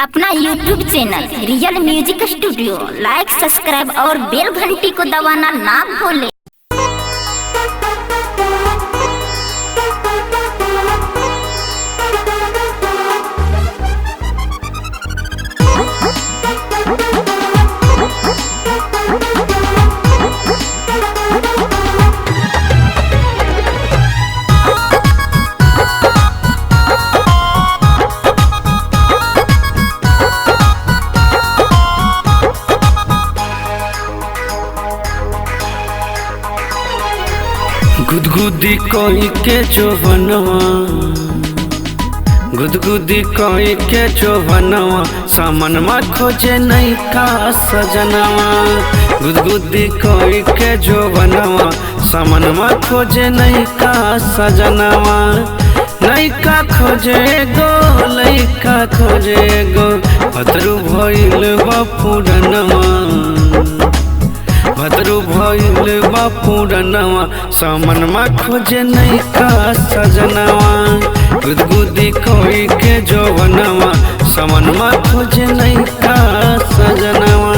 अपना YouTube channel real music studio like subscribe और बेल घंटी को दबाना ना भूलें। गुदगुदी कोई के चोभनवा, गुदगुदी कोई के चोभनवा, सामनमा खोजे नहीं का सजनवा। गुदगुदी कोई के जोबनवा, सामनमा खोजे नहीं का सजनवा। नहीं का खोजे गो, लइका खोजे गो, भतरू भइल बा पुरनवा। भद्रू भइल बा पुरनवा, सामनमा खोजे नहीं का सजनवा। गुदगुदी कोई के जोवनवा, सामनमा खोजे नहीं का सजनवा।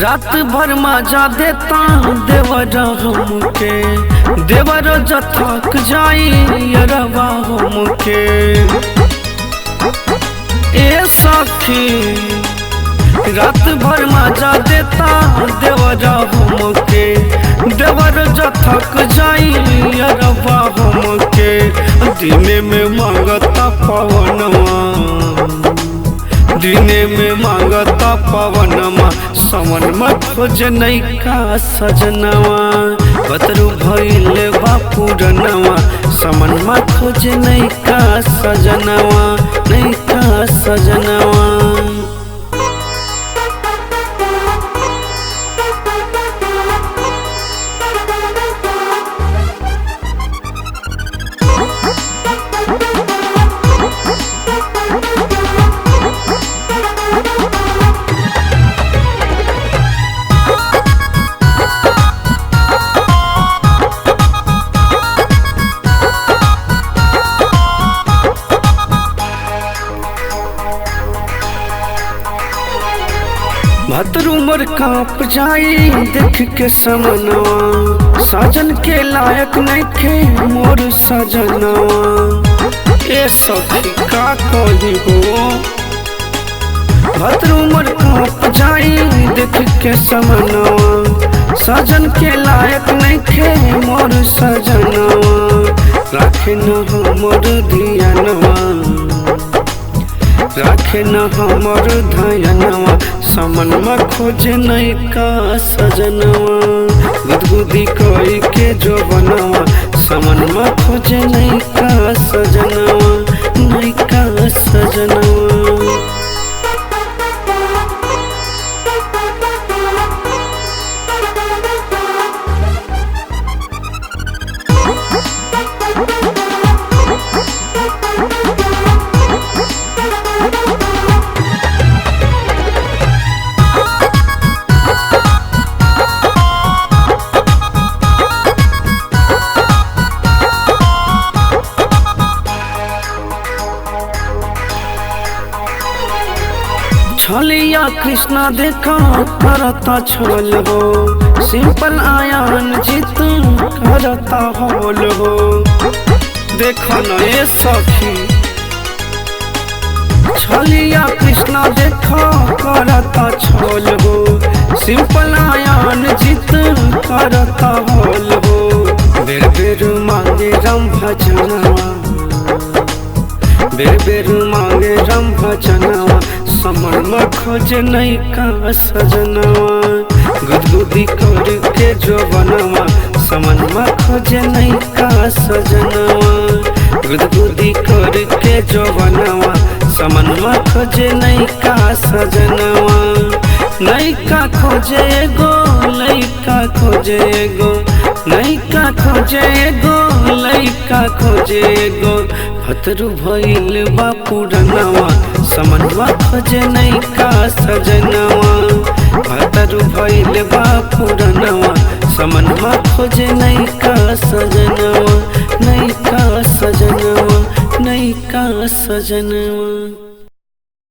रात भर मजा देता देवर हमके, देवर जथक जाई अरवा हमके। ए सखी रात भर मजा देता देवर हमके, देवर जथक जाई अरवा हमके। दिने में मांगता पवनवा, दिने में मांगता पवनमा, समनमा खोज नहीं का सजनवा। बतरू भइल बा पुरनवा, समनमा खोज नहीं का सजनवा, नहीं का सजनवा। भतरू मोर कांप जाई देख के समनवा, साजन के लायक नइखे मोर सजनवा। ए सखी का कही हो, भतरू मोर कांप जाई देख के समनवा, साजन के लायक नइखे मोर सजनवा। राखे न हमर धियानवा, राखे न हमर धयनवा, समनमा खोजे नहीं का सजनवा। गुदगुदी कोई के जोबनवा, समनमा खोजे नहीं का सजनवा, नहीं का सजनवा। छलिया कृष्णा देखा करता छल हो, सिंपल आयान जीत करता होल हो। देखो न ए सखी, छलिया कृष्णा देखा करता छल हो, सिंपल आयान जीत करता होल हो। बेर बेर मांगे राम भजनवा, बेर बेर मांगे राम भजनवा, समनमा खोजे नहीं का सजनवा। गुदगुदी कर के जोबनवा, समनमा खोजे नहीं का सजनवा। गुदगुदी कर के जोबनवा, समनमा खोजे नहीं का सजनवा। नहीं का खोजे गो, लइका खोजे गो, नहीं का खोजे गो, लइका खोजे गो। भतरू भइल बा पुरनवा, समनवा खोजे नैका सजनवा। भतरू भइल बा पुरनवा, समनवा खोजे नैका सजनवा, नैका सजनवा, नैका सजनवा।